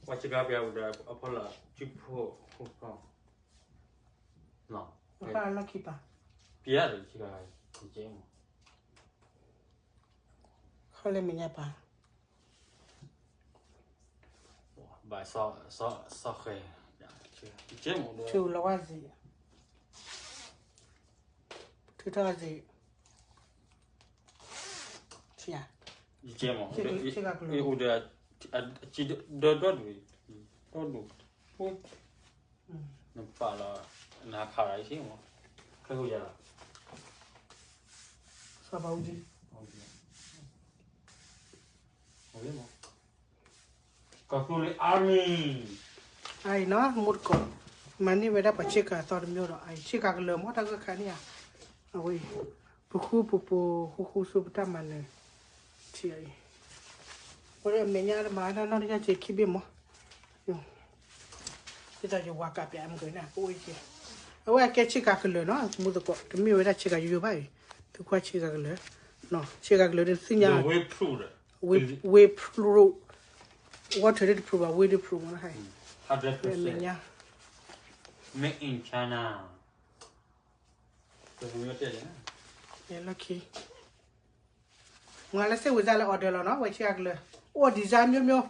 ပှၤဆ့ကၤပယၤအိၣ်ဒီးအဖီလာ်စုဖိဃိဖီ, ပှၤလီၢ်ခံပၤ, ပယၤဒီးဆ့ကၤ, ယကဲမး, ခီလၢမဲာ်ညါပၤ, ဘၣ်စီၤဃဲၤ, ယကဲမး, ထုးလီၤဝဲစ့ၢ်, ထုးထီၣ်စ့ၢ် ယကဲမး, အိၣ်ဒီး, ဒီဒူၣ်, ဒီဒူၣ်, နပာ်လီၤ, နခးလီၤယကဲမး, ခဲကိယၤလီၤ, စီၤပၤအူဒံ, ကီၢ်သူလ့ၤ army, အအံၤနီၤ မူတကိး, မၤန့ၢ်ဝဲဒၣ်ပှၤဆ့ကၤသီတမံၤဒီး အအံၤဆ့ကၤကလၢၤမ့ၢ်တၢ်ဂၢၢ်ခါန့ၣ်ဧါ, အဝဲ, ပဃုပပူၤဃုဃုဆူပတၢ်မၤနၢၤ, ထံၣ်အံၤ, ဝဲဒၣ်မဲာ်ညါတမၤတၢ်နီတယၢ်စ့ခံဘ့ၣ်မး, ဒ်သိးယဝၤကးပျးမုၢ်ကနၣ် ပအိၣ်က့ၤ, အဝဲအကဲဆ့ကၤကလၢၤနီၤ မူသကိး တမ့ၢ်ဝဲဒၣ်ဆ့ကၤယိယိဘၣ်အံၤ, သုကွၢ်ဆ့ကၤကလၢၤ, ဆ့ကၤကလၢၤဒ်သ့ၣ်ညါ, ဝ့ဖရူး, ဝ့ဖရူး, ဝီထၢၣ်ဒ်တဖရူးဘၣ် ဝ့ဒ်ဖရူးမး, မဲာ်ညါ, made in China, လီၢ်ခံ မၤလၢစ့ၢ်ဝံၤစၢ်လၢ order လီၤနီၤ ဝဲဆ့ကၤကလၢၤ, အိၣ် design မျိုးမျိုး,